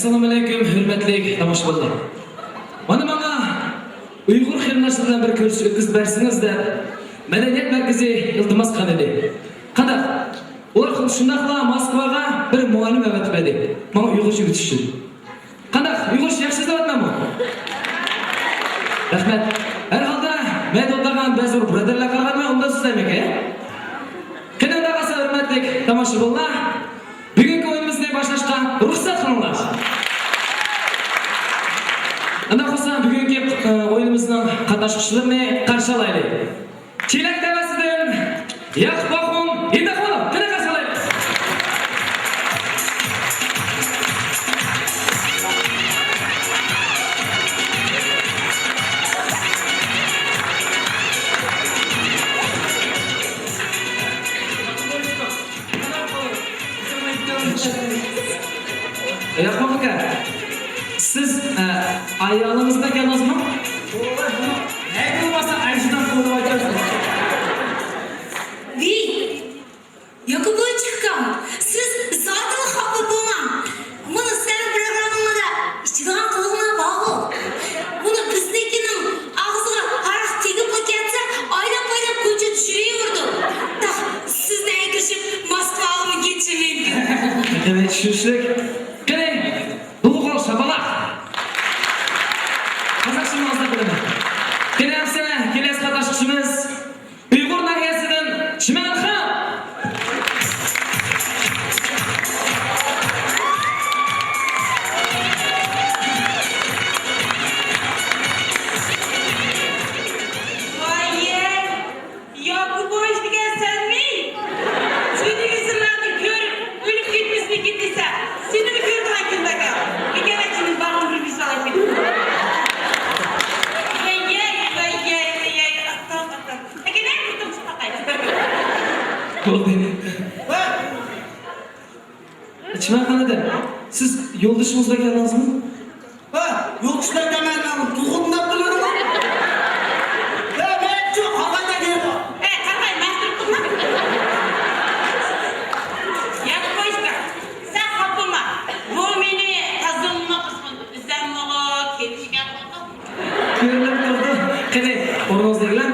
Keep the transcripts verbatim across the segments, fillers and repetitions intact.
ئەسسالامۇئەلەيكۇم، ھۆرمەتلىك تاماشىبىنلار. مانا ماڭا ئۇيغۇر قېرىنداشلار بىلەن بىر كۆرۈشۈش ئۆتكۈزۈپ بەرسىڭىز دەپ مەدەنىيەت مەركىزى ئىلتىماس قىلغانىدى. قانداق؟ ئۇلار شۇنداقلا موسكۋاغا بىر مۇئەللىم ئەۋەتىپ بەردى، ماڭا ئۇيغۇرچە ئۆگىتىش ئۈچۈن. قانداق؟ ئۇيغۇرچە ياخشى سۆزلەۋاتىمەنمۇ؟ رەھمەت. ھەر ھالدا مەيداندا ئولتۇرغان بەزى بىر بۇرادەرلەر قارىغاندا مەن ئۇنداق سۆزلەيمەنكەن. قېنى ئۇنداق بولسا، ھۆرمەتلىك تاماشىبىنلار، بۈگۈنكى ئويۇنىمىزنى باشلاشقا رۇخسەت قىلىڭلار. ئۇنداق بولسا، بۈگۈنكى، ئە، ئويۇنىمىزنىڭ قاتناشقۇچىلىرىنى قارشى ئالايلى. چېلەك تەۋەسىدىن ياقۇپ ئاخۇن ھېيتاخۇنوف، قېنى قارشى ئالايلى. ياقۇپ ئاكا، سىز، ئە، ئايالىڭىزنى ئەكەلدىڭىزمۇ؟ ۋەي، ياكۇبوۋىچ ئاكام، سىز زادىلا خاپا بولماڭ. مانا سىلەرنىڭ پروگراممىڭلاردا ئىچىدىغان قىلىقلار بارغۇ. مانا بىزنىڭكىنىڭ ئاغزىغا ھاراق تېگىپلا كەتسە، ئايلاپ-ئايلاپ كوچىدا چۈشۈرۈۋېرىدۇ. تاق، سىزنى ئەكىرىشىپ، موسكۋاغىمۇ كېتىشى مۇمكىن. دېمەك، چۈشىنىشلىك. قېنى، بۇلغۇر شاپىلاق. قازاقچىمۇ ئازراق بىلىمەن. قېنى، ئەمسە كېلەسى قاتناشقۇچىمىز ئۇيغۇر ناھىيەسىدىن چىمەنخان. ۋاي يەي، ياكۇبوۋىچ دېگەن سەنمۇ؟ تېلېۋىزورلاردا كۆرۈپ ئۆلۈپ كەتمىسىمىكىن دېسە، سېنىمۇ كۆرىدىغان كۈندەك. ئەكەلەچىمىز بارغان بىر مىسال ئېيتىپ. ۋاي يەي، ۋاي يەي، ۋاي يەي، ئاتام، ئاتام. بولدى. چىمەنخان ئادەم، سىز يولدىشىڭىز بىلەن كەلدىڭىزمۇ؟ ھە، يولدىشىم بىلەن كەلمەي، مەن تۇغۇلدۇم دەپ تۇرۇۋېرىمەن. ھە، مەن شۇ قاقايدا كېلىپ. ھە، قاقاي، مەن تۇرۇپتۇممۇ؟ ياكۇبوۋىچ ئاكا، سەن خاپا بولما. بۇ مېنى تازىمۇ قىزغىن، بىزەممۇ كېلىشكەن بولدۇق. كۆرۈنۈپ تۇرىدۇ. قېنى، ئورنىڭىزنى ئېگىلەڭ.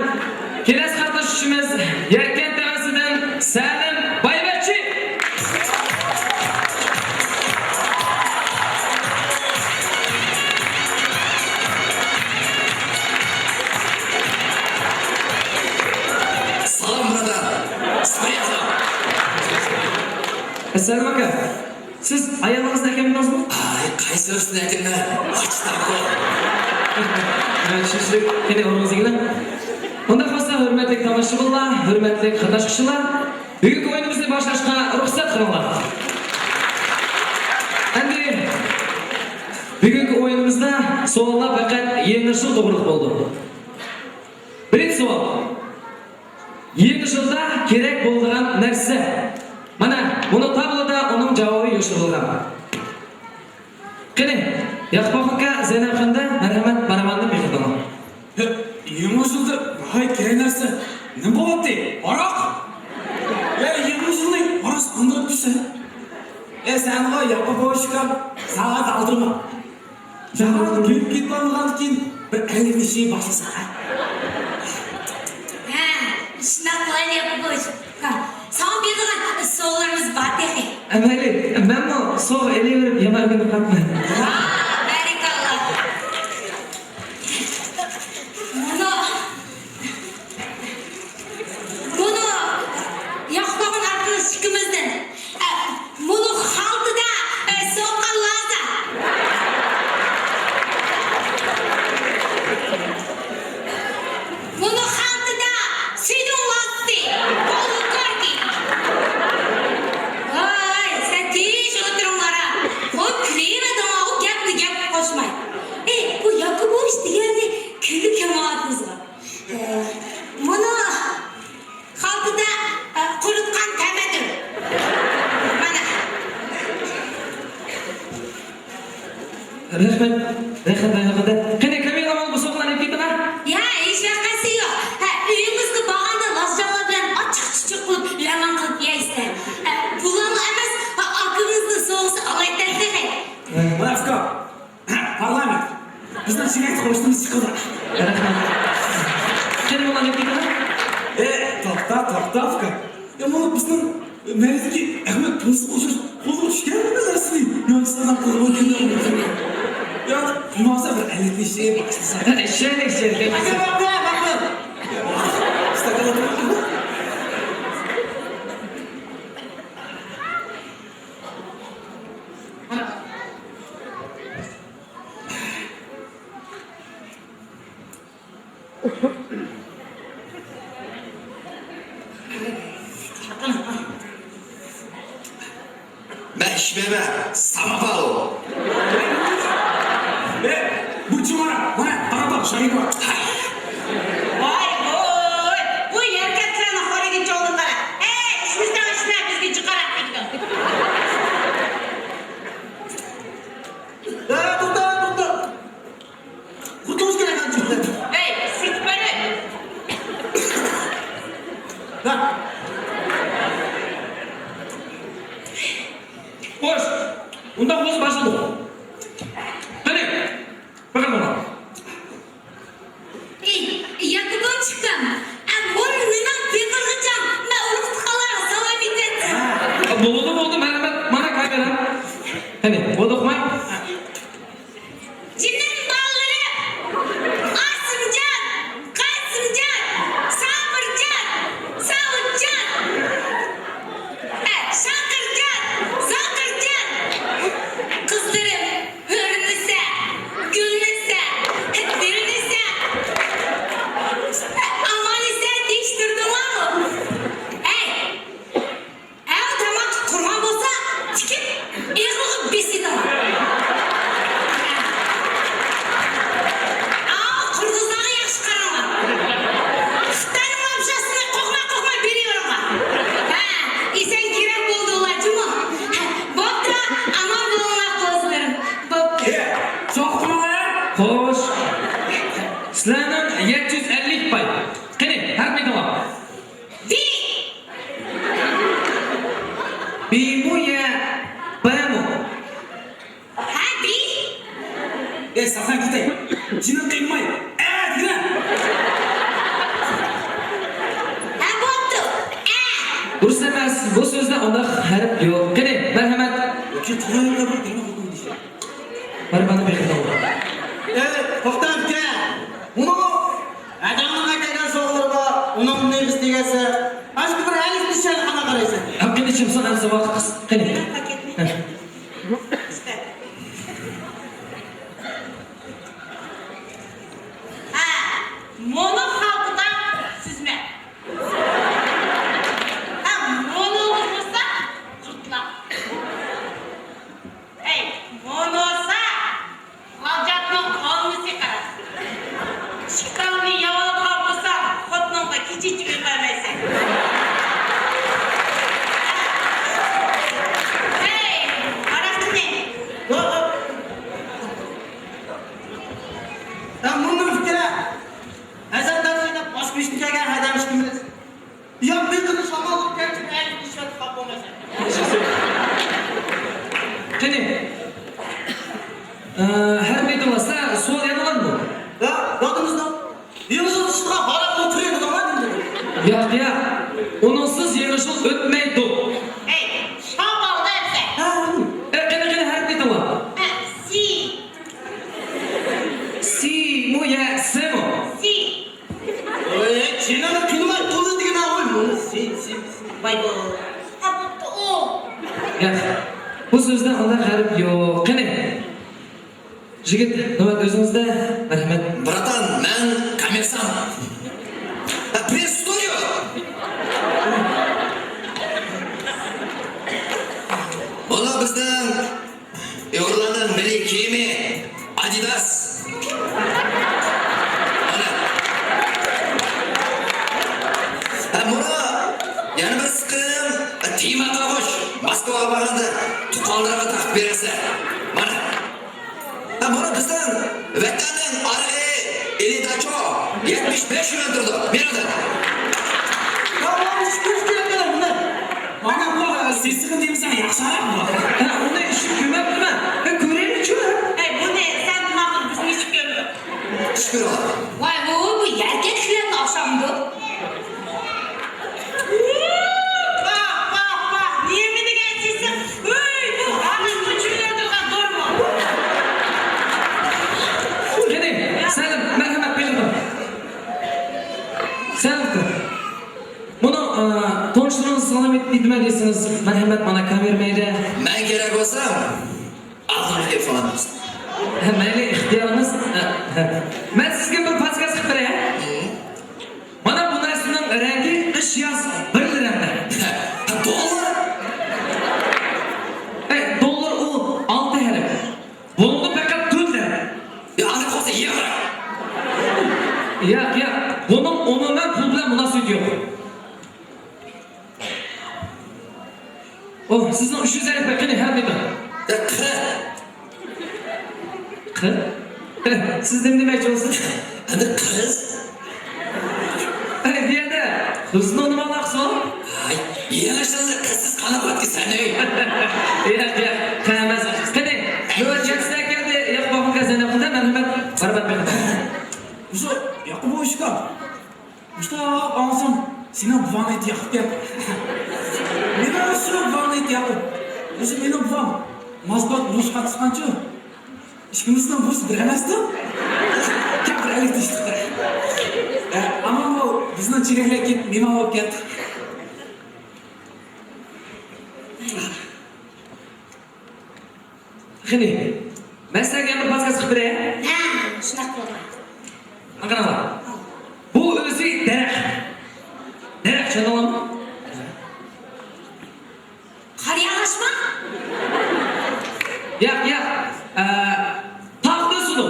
كېلەسى قاتناشقۇچىمىز يەركەنت تەۋەسىدىن سەلىم بايۋەچچى. سالام، بۇرادەر. ئەسسالام ئاكا. سىز ئايالىڭىزنى ئەكەلمىدىڭىزمۇ؟ ئاي، قايسى بىرسىنى ئەكەلمەي؟ ئاچتىڭغۇ. مەن چۈشىنىشلىك، قېنى ئورنىڭىزغا ئېگىلىڭ. ئۇنداق بولسا، ھۆرمەتلىك تاماشىبىنلار، ھۆرمەتلىك قاتناشقۇچىلار، بۈگۈنكى ئويۇنىمىزنى باشلاشقا رۇخسەت قىلىڭلار. ئەمدى بۈگۈنكى ئويۇنىمىزدا سوئاللار پەقەت يېڭى يىل توغرىلىق بولىدۇ. بىرىنچى سوئال. يېڭى يىلدا كېرەك بولىدىغان نەرسە. مانا، بۇنىڭ تابلودا ئۇنىڭ جاۋابى يوشۇرۇلغان. قېنى، ياقۇپ ئاكا، زەينەپ خانىم، مەرھەمەت، بارماقنى بېقىڭلار. ھە، يېڭى يىلدا ناھايىتى كېرەك نەرسە نېمە بولاتتى؟ ھاراق! ھە، يېڭى يىلنى ھاراق قانداق كۈتىسەن؟ ھە، سەنغۇ ياقۇپ ئاكا، ساڭا ئالدىرىما. جاھان كۆيۈپ كېتىۋالغاندىن كېيىن بىر ئەللىك بەش باشلىسا، ھە؟ ھە، شۇنداق قىلايلى، بۇ. ھە، ساڭا بېرىدىغان سوۋغىلىرىمىز بار تېخى. ئەمەلىي، مەنمۇ سوۋغا ئېلىۋېرىپ يامان ئۆگىنىپ قاپمەن. ۋا، بەرىكاللا. مانا. بۇنى ياقلىغان ئارقىلىق ئىككىمىزدىن. ئە، بۇنى خالتىدا، ئە، سوققان لازا. بۇنى خالتىدا سۈيدۈڭ لازىسى. قولغا كاركى. ۋاي، سەن تىنچ ئولتۇرۇڭلار ھە. خوپ، كۈلۈۋېتىڭلار، ئۇ گەپنى گەپ قوشماي. ئەي، بۇ ياكۇبوۋىچ دېگەننى كۈنلۈك ياماۋاتىمىزغۇ. ئە، مانا خالتىدا، ئە، قۇرۇتقان تەمەتۈر. مانا. رەھمەت، رەھمەت، رەھمەت. قېنى، كامىل ئامال بۇ سوغۇقلارنى ئېلىپ كېتىڭ ھە. يا، ھېچ ۋەقەسى يوق. ھە، ئۆيىڭىزگە بارغاندا لازجانلار بىلەن ئاچچىق-چۈچچۈك قىلىپ، لەڭ قىلىپ يەيسىلەر. ھە، بۇلارلا ئەمەس، ھە، ئاكىڭىزنىڭ سوغۇسى ئالايتتى تېخى. ۋاي ئۇكا، بىزنىڭ شىركەت قوشنىمىز چىقىدۇ. رەھمەت. قېنى، بۇلار نېمە دېگەن؟ ئە، توختا، توختا، ئۇكا. يا، بۇ بىزنىڭ مەھەللىدىكى ئەخمەت تۇڭسىغا ئوخشاش قولغا چۈشكەنمۇ نەرسىنى يوق سالام قىلغان كۈنلەر. يا، بولمىسا بىر ئەللىك بېشى باشلىسا. ئىشەنمەك، ئىشەنمەك. ئاكا، ماقۇل، ماقۇل. ئىستاكان ئولتۇرۇپ. مەن ئىچمەيمەن، ساماپال ئۇ. ئەي، بۇ جۇمۇرا، مانا، قارا باق، شاھىت بار. ۋاي، ۋوي، بۇ يەركەنتلەرنىڭ خورىگى چوغلىقلار. ئەي، ئىچمىسەڭ ئىچمە، بىزگە جىقراق كېتىدۇ. ھە، توختا، توختا. قۇتۇلۇش كېرەك ئانچە. ھەي، سۈرتۈپ بەرمە. ھە. خوش، ئۇنداق بولسا باشلىدۇق. قېنى، بېقىڭ مانا. ئېي، ياكۇبوۋچۇكام، ئە، بۇنى نېمە بېقىرغىچە مەن ئۇرۇق-تۇغقانلارغا سالام ئېيتىۋەتسەم. بولدى، بولدى، مەرھەمەت، مانا كامېرا. قېنى، بولدى، قوي. جېنىم بالىلىرىم، ئاسىمجان، قاسىمجان، سابىرجان، ساۋۇتجان، ئە، شاقىرجان، زاقىرجان، قىزلىرىم، ھۆرلىسە، گۈللىسە، دىللىسە، ئامانلىسە دېيىشتۈردۈڭلارمۇ؟ ھەي! ئەو تاماق قۇرغان بولسا، تىكىپ ئېغىلغا بېسىدىڭلار. ئاۋۇ قۇرغۇزلارغا ياخشى قاراڭلار. خىتاينىڭ لامپۇچكىسىنى قوقماي قوقماي بېرىۋېرىڭلار. ھە، ئېسەن كىرەم بولدۇڭلار جۇمۇ. ھە، بوپتۇ، ئامان بولۇڭلار قوزىلىرىم. بوپتۇ. ئى، سوقۇپ تۇرۇڭلار. خوش. سىلەرنىڭ يەتتە يۈز ئەللىك پاي. قېنى، ھەرپ ئېيتىڭلار. بى. بىمۇ يا بىمۇ؟ ھە، بى. ئەي، ساقلاپ كېتەي. جېنىڭ قىينىماي. ئە دېگىنە. ھە، بوپتۇ. ئە. دۇرۇس ئەمەس. بۇ سۆزدە ئۇنداق ھەرپ يوق. قېنى، مەرھەمەت. ياكى تۇغۇلغانلار بىر دېمە بولدۇم دېسە. بارماقنى بېقىدۇ. ئەي، توختاڭ ئۇكا. بۇنىمۇ ھەدەڭنىڭ ئەكەلگەن سوغىلىرى بار، ئۇنىڭ نېمىسى دېگەنسە، ئاشۇ بىر ئەللىك دېسەڭ قانداق قارايسەن؟ ھەم قېنى چىمسان ئەمسە ۋاقىت قىس-، قېنى. ھە. ھە، مۇنۇ خالتا سۈزمە. ھە، مۇنۇ بولسا قۇرتلاق. ئەي، مۇنۇسا ھاجەتنىڭ ئالمىسى قاراس. ئىشىك تاڭنى ياۋالغان بولسا، خوتۇنۇڭغا كېچىچە ئۆي بەرمەيسەن. ھەي، ھاراقنى. ھە، مۇنداق پىكىر. ھەسەن دەرسىدە باش كۆچۈپ كەلگەن ھەدەم ئىككىمىز. يا بىر قېتىم شامال ئۇرۇپ كەتسە، ئەينى ئىشلەپ قاپ بولمايسەن. قېنى، ئە، ھەرپ ئېيتىڭلار، سىلەر سوئال يازغانمۇ؟ ھە، يادىمىزدا. يېڭى يىل تۇشىغا ھاراق ئولتۇرۇۋېتىدىغان نېمە؟ ياق، ياق. ئۇنىڭسىز يېڭى يىل ئۆتمەيدۇ. ھەي، شامال دەرسە. ھە، ھە. ئە، قېنى، قېنى، ھەرپ ئېيتىڭلار. ھە، سى. سىمۇ يا سىمۇ؟ سى. ۋاي، جېنىڭنى قىينىماي، تولا دېگىنە، ۋاي، مۇنى سى، سى، سى. ۋاي، بۇ. ھە، بوپتۇ، ئۇ. ياق، بۇ سۆزدە ئانداق ھەرپ يوق. قېنى، يىگىت، نۆۋەت ئۆزىڭىزدە. مەرھەمەت. Братан, مەن كوممېرسانت. ھە، پرېستۇدىيو. بۇلار بىزنىڭ ئۇيغۇرلارنىڭ مىللىي كىيىمى ئادىداس. مانا. ھە، مانا يەنە بىر سىقىم تېما قاغۇش. ماسكۋاغا بارغاندا تۇغقانلىرىغا تاقىپ بېرەسەن. مانا. ھە، مانا بىزنىڭ ۋەتەننىڭ ئارىغى ئېلىداچو يەتمىش بەش يۈەن تۇرىدۇ. مېنىڭدىن. ھە، مانا شۇ كۆرۈش كېرەك بۇنى. مانا بۇ سېسىقى دېمىسەڭ ياخشىراق بۇ. ھە، ئۇنى ئىچىپ كۆرمەپتىمەن. ھە، كۆرەيلىچۇ. ھەي، بۇنى سەن ماقۇل، بىزنى ئىچىپ كۆرمە. كۆرۈڭلار. ۋاي، بۇ، بۇ يەركەنتلىكلەرنى ئاشامدۇ؟ پاھ، پاھ، پاھ، نېمە دېگەن سېسىق؟ ۋاي، بۇ ھازىر ئۈچۈن ئۆلتۈرگەن دورىمۇ؟ قېنى، سەلىم، مەرھەمەت، بېلىقىم. سەلىم. بۇنىڭ، ئە، تونۇشلىرىڭىزغا سالام ئېيتىمەن دېسىڭىز، مەرھەمەت، مانا كامېرا مەيدە. مەن كېرەك بولسا، ئالدىمغا كېلىپ سالام بېرىسىز. ھە، مەيلى، ئىختىيارىڭىز. ھە، ھە. مەن سىزگە بىر پادىكاس قىلىپ بېرەي، ھە؟ مانا بۇ نەرسىنىڭ رەڭگى قىش ياز بىرلا رەڭدە. ھە، دوللار. ئەي، دوللار ئۇ ئالتە ھەرپ. بۇنىڭدا پەقەت تۆت ھەرپ. يا، ئانا قويسا يىغا. ياق، ياق. بۇنىڭ ئومۇمەن پۇل بىلەن مۇناسىۋىتى يوق. ئوھ، سىزنىڭ ئۈچ يۈز ھەرپ، قېنى، ھەر بېتىڭ. يا، قىرىق. قىرىق؟ سىز نېمە دېمەكچى بولسىڭىز؟ ئەمدى قىز. ئەي، بۇ يەردە قىزنىڭ نېمە ئالاقىسى بار؟ ئاي، يېڭىشىڭىزدا قىزسىز قانداق بولىدىكەن سەن، ئەي؟ ياق، ياق، قىز ئەمەس. قېنى، نۆۋەت ياخشىسى كەلدى. ياق، باقمىغان سەن ھەققىدە مەلۇمات باربات بېقىڭ. مۇشۇ ياقۇپ ئۇكا. مۇشتاق ئاڭلىسام، سېنىڭ بوۋاڭنى ئېتى ياقۇپكەن. نېمە ئۇ شۇ بوۋاڭنى ئېتى ياقۇپ؟ مۇشۇ مېنىڭ بوۋام مازبات ئۇرۇش قاتنىشقانچۇ؟ ئىككىمىزنىڭ بوۋىسى بىر ئەمەستۇ؟ كەپ بىر ئەللىك تىشلىق. ئە، ئامان بول، بىزنىڭ چېرەكلەر كېلىپ مېھمان بولۇپ كەتتى. قېنى، مەن سىلەرگە يەنە بىر پادىكاس قىلىپ بېرەي. ھە، شۇنداق قىلىڭلار. قاراڭلار. بۇ ئۆزى دەرەخ. دەرەخ چۈشەندىڭلارمۇ؟ قار ياغاشما؟ ياق، ياق. ئە، تاغدا ئۆسىدۇ.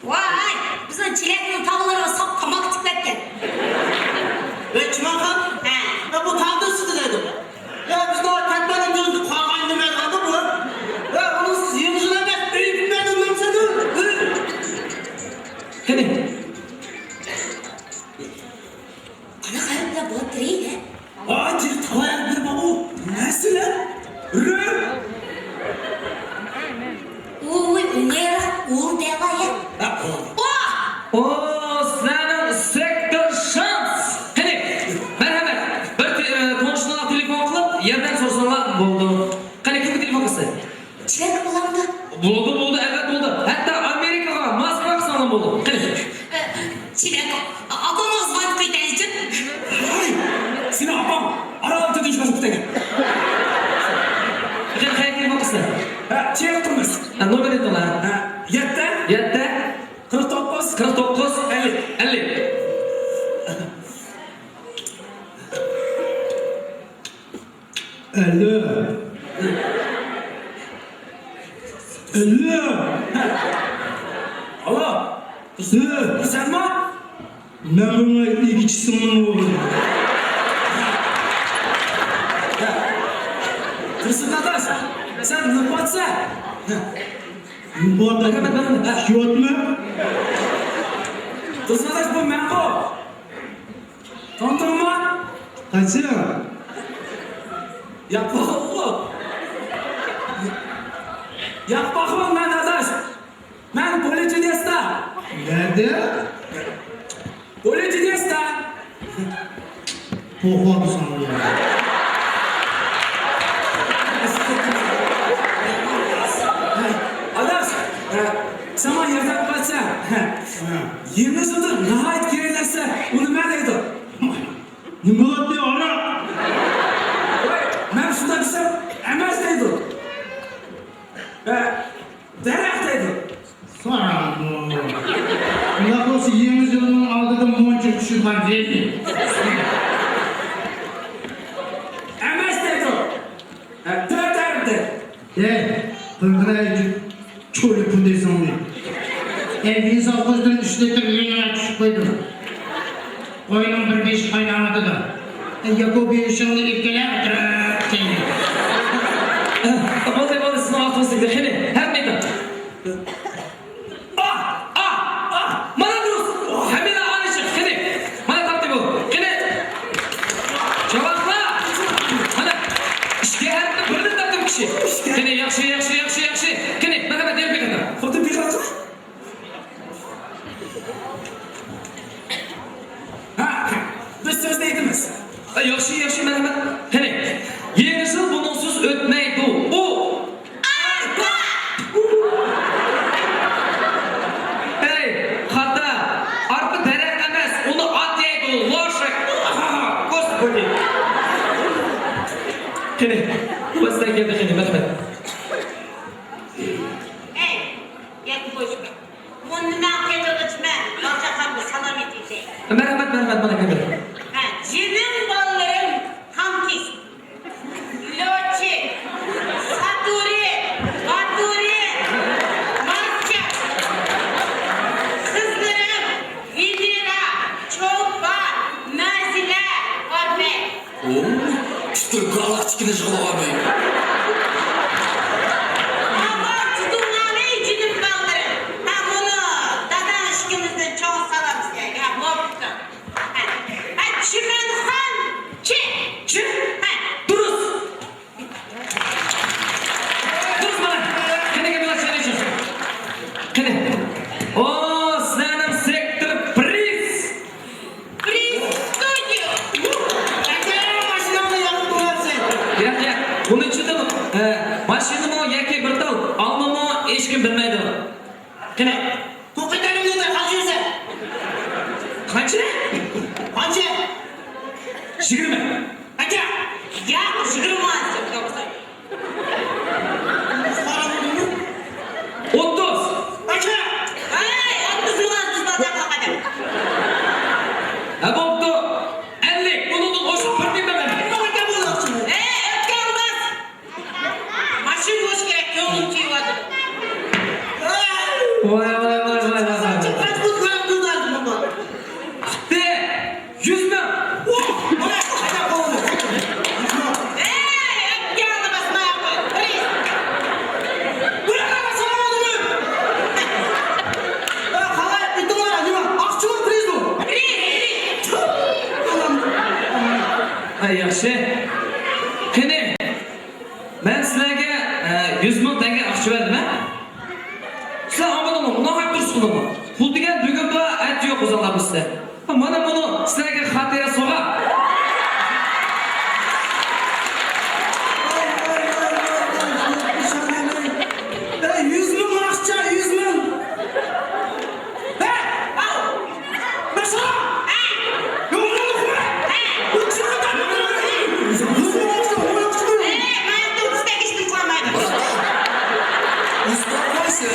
ۋاي، بىزنىڭ چېلەكنىڭ تاغلىرىغا ساپ تاماكا تىكىۋەتكەن. ۋەي، چىمەنخان. ھە. يا، بۇ تاغدا ئۆسىدۇ دەيدۇ. يا، بىزنىڭ كەتمەننىڭ يۈزىدە قالغان نېمە قالدى بۇ؟ يا، ئۇنىڭسىز يېڭىچىلا ئەمەس، ئۆيگە كىرمەيدۇ نەمسىدۇ. قېنى. قانداق ھەرپلەر بولۇپ تۇرۇيدۇ؟ ئاجىز تالايلىقلىرى بارغۇ. مەسىلەن، رۆ. ئۇي، ئۇنى ئۇ دەۋايە. ھە، ئۇ. ئۇ. ئۇ، سىلەرنىڭ سېكتور شانس. قېنى، مەرھەمەت. بىر تې-، ئە، تونۇشلارغا تېلېفون قىلىپ، ياردەم سورىساڭلار بولىدۇ. قېنى، كىمگە تېلېفون قىلسا؟ چىلەك بولامدۇ؟ بولدى، بولدى، ئەلۋەتتە بولدى. ھەتتا ئامېرىكىغا، ماسكۋاغا قىلساڭلار بولدى. قېنى. ئە، چىلەك، ئاپامغا خىزمەت قىلىپ ئېيتايلىچۇ. ھاي، سېنىڭ ئاپاڭ ئاران تېتىنىش باسىپ كېتەي. قېنى، قەيەرگە بولسا؟ ھە، چىلەك قىلمىز. ھە، نومۇر ئېيتىڭلار. ھە، يەتتە. يەتتە. قىرىق توققۇز. قىرىق توققۇز. ئەللىك. ئەللىك. ئەللىك. ئەللىك. ئالو. ھە. سەنما؟ مەن بۇنىڭ ئىگىچىسىمەن ئوغلۇم. تۇرسۇن ئاداش، سەن نۇرباتسەن. نۇربات ئەمەس، شۇ ئاتمۇ؟ تۇرسۇن ئاداش، بۇ مەنغۇ. تونۇدۇڭمۇ؟ قايسى؟ ياپاقلىق. ياپاقلىق مەن ئاداش. مەن پولىچىدېستا. نەدە؟ پولىچىدېستا. پوخۇۋالدى ساڭا. ئاداش، ساڭا يازاپ قالسا، يېڭى يىلدا ناھايىتى كېرەك نەرسە، ئۇنى مەن دەيدۇ. نېمە بولاتتى ئارا؟ ۋاي، مەن شۇنداق دېسەم، ئەمەس دەيدۇ. دەرەخ دەيدۇ. ساڭا. ئۇنداق بولسا يېڭى يىلنىڭ ئالدىدا مونچە چۈشۈرگەن دەيدۇ. ئەمەس دەيدۇ. ھە، تۆت ھەرپتە. ھەي، قىلغىنە چولى پۇدى سىڭدى. ئەي، بىز ئالقىشتىن ئۈچ لىتىر يېڭىغا چۈشۈپ قويدۇم. قوينىڭ بىر بېشى قايناۋاتىدۇ. ئەي، ياكۇ بېشىڭنى ئېلىپ كېلە، ئولتۇرۇپ كەينى. بولدى، بولدى، سىزنىڭ ۋاقتىڭىز تۈگىدى. قېنى، ھەر مېيدان. ئاھ، ئاھ، ئاھ! مانا دۇرۇس! ھەممىلا ئانىچىق، قېنى! مانا تاپتى بۇ! قېنى! چاۋاكلار! مانا، ئىككى ھەرپنى بىردىن تاپتى بۇ كىشى! قېنى، ياخشى، ياخشى، ياخشى، ياخشى! قېنى، مەرھەمەت، يەنە بىر قېتىم! خوتۇن بىخەتەر! ياخشى، ياخشى، مەرھەمەت. قېنى، يېڭى يىل بۇنىڭسىز ئۆتمەيدۇ. بۇ ئارپا! ھەي، خاتا. ئارپا دەرەخ ئەمەس، ئۇنى ئات يەيدۇ، لوشەك. گوسپودى. قېنى، بىزدە گەپنى قېنى، مەرھەمەت. ھەي، گەپنى قويۇشقا. مۇندىن مەن قېتىرغۇچىمەن، بالا-چاقامغا سالام يېتىۋېتەي. مەرھەمەت، مەرھەمەت، مانا كەلدى. ھە، جېنىم بالىلىرىم تانكىست، ليوتچىك، ساتۇرى، باتۇرى، مارتچاق. قىزلىرىم ۋېنېرا، چولپان، نازىلە، ئارمەن. ئۇ، پۈتكۈل گالاكتىكىنى يىغلىغانمەن. ئامان تۇتۇڭلارنى جېنىم بالىلىرىم. ھە، مۇنۇ داداڭ ئىككىمىزدىن چوڭ سالام سىلەرگە. ھە، بوپتۇ. ھە، ھە، چىمەنخان چى. چى؟ ھە. دۇرۇس. دۇرۇس مانا. قېنى، قېنى، قېنى، قېنى. ئو، سىلەرنىڭ سېكتور پرىز. پرىز ستۇدىيو. ئەكەل ماشىناڭنى ياقىپ قويارسەن. ياق، ياق. بۇنى چۈشىنىدىغۇ؟ ئە، ماشىنىمۇ ياكى بىر تال ئالمىمۇ ھېچكىم بىلمەيدۇ. قېنى؟ قوقۇتارىمنى قانچە يۈرسە؟ قانچە؟ قانچە؟ يىگىرمە. قانچە؟ ياق، يىگىرمە. ئوتتۇز. قانچە؟ ھەي، ئوتتۇز مىڭ ئوتتۇز بار، قاقا دەپ. ھە، بوپتۇ. ئەللىك، ئۇنىڭدىن ئوشۇق بىر نېمە بەرمەڭ. ھەي، ئۆتكەن بولماس. ماشىنا بولۇشى كېرەك، كۆڭلۈم تىيىۋاتىدۇ. ۋاي، ۋاي، ۋاي، ۋاي، ۋاي، ۋاي. پۈتتى. يۈز مىڭ. ھەي، ئۆپكەڭنى باسماياق قوي. ھەي، ياخشى. قېنى، مەن سىلەرگە، ئە، يۈز مىڭ تەڭگە ئاقچا بەردىم، ھە؟ سىلەر ئاڭلىدىڭلارمۇ؟ ناھايىتى دۇرۇس قىلدىڭلار. پۇل دېگەن بۈگۈن بار، ئەتە يوق، ئۆزۈڭلار بىلىسىلەر. مانا بۇنى سىلەرگە خاتىرە سوۋغا. ئەي، يۈز مىڭ ئاقچا، يۈز مىڭ. ھە؟ ماشاءاللا! Успокойся.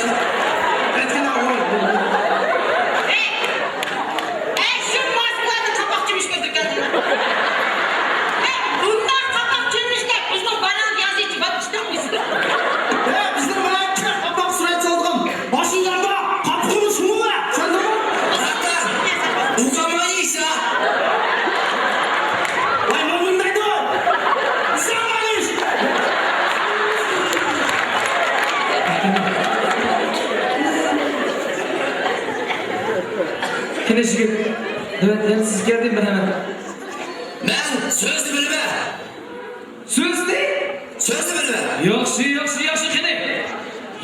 بۇنداق قاپاق چۆمۈچلەپ بىزنىڭ باراڭ يازىچى باتقۇچتۇرمىسىز. ھە، بىزنىڭ باراڭ قاپاق سۈرەت سالغان. ماشىنىلاردا قاپىقىنى شۇڭلا، چۈشەندىڭمۇ؟ Братан, угомонись, а! ۋاي، ماڭا ئۇندايدۇ! ساڭا ئىش! قېنى يىگىت، نۆۋەت يەنە سىز كەلدى، مەرھەمەت. مەن سۆزنى بىلىمەن. سۆزنى؟ سۆزنى بىلىمەن. ياخشى، ياخشى، ياخشى، قېنى.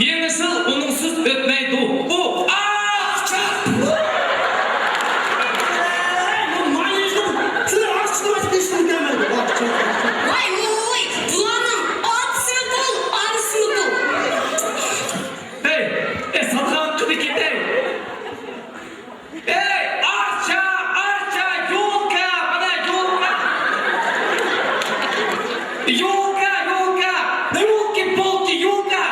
يېڭى يىل ئۇنىڭسىز ئۆتمەيدۇ. بۇ ئاقچا! ۋاي، ۋاي، بۇلارنىڭ ئاتىسىمۇ پۇل، ئانىسىمۇ پۇل. ھەي، ئەي، ساتقان قىلىپ كېتەي. ئەي، ئارچا، ئارچا، يولكا، مانا يولكا. يولكا، يولكا. يولكا، يولكا، يولكا.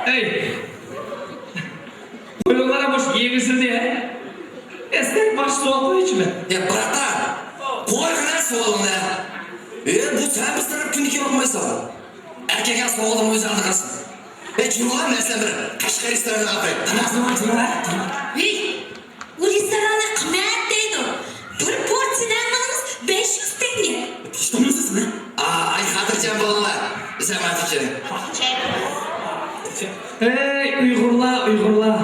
ئەي. قويۇڭلار مۇشۇ يېڭى يىلنى، ھە؟ ئەسلى باشقا سوئال قويۇچىمەن. يا، براتان، قويغىنا سوئالىڭنى. ئە، بۇ سەن بىز تەرەپ كۈندە كېلىپ باقمايسەن. ئەركەك سوئالىڭ ئۆزۈڭدە قالسۇن. ئە، جۇمۇ، مەن سەن بىر قەشقەر رېستورانىغا ئاپىرىن. ھەي! ئۇ رېستوراندا قىممەت دەيدۇ. بىر پورسىيە نان ئالىمىز بەش يۈز تەڭگە. تۇتۇشتۇڭمۇ سىز مېنى؟ ئاي، خاتىرجەم بولۇڭلار. زەھمەت ئۈچۈن. ئەي، ئۇيغۇرلار، ئۇيغۇرلار.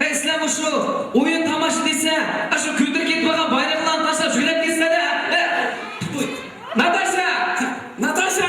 ئەي، سىلەر مۇشۇ ئويۇن تاماشا دېسە، ئاشۇ كۆتۈرۈپ كېتىپ قالغان بايرىقلارنى تاشلاپ يۈگۈرۈپ كېتىسىلەر-دە. ئەي، ناتاشا! ناتاشا!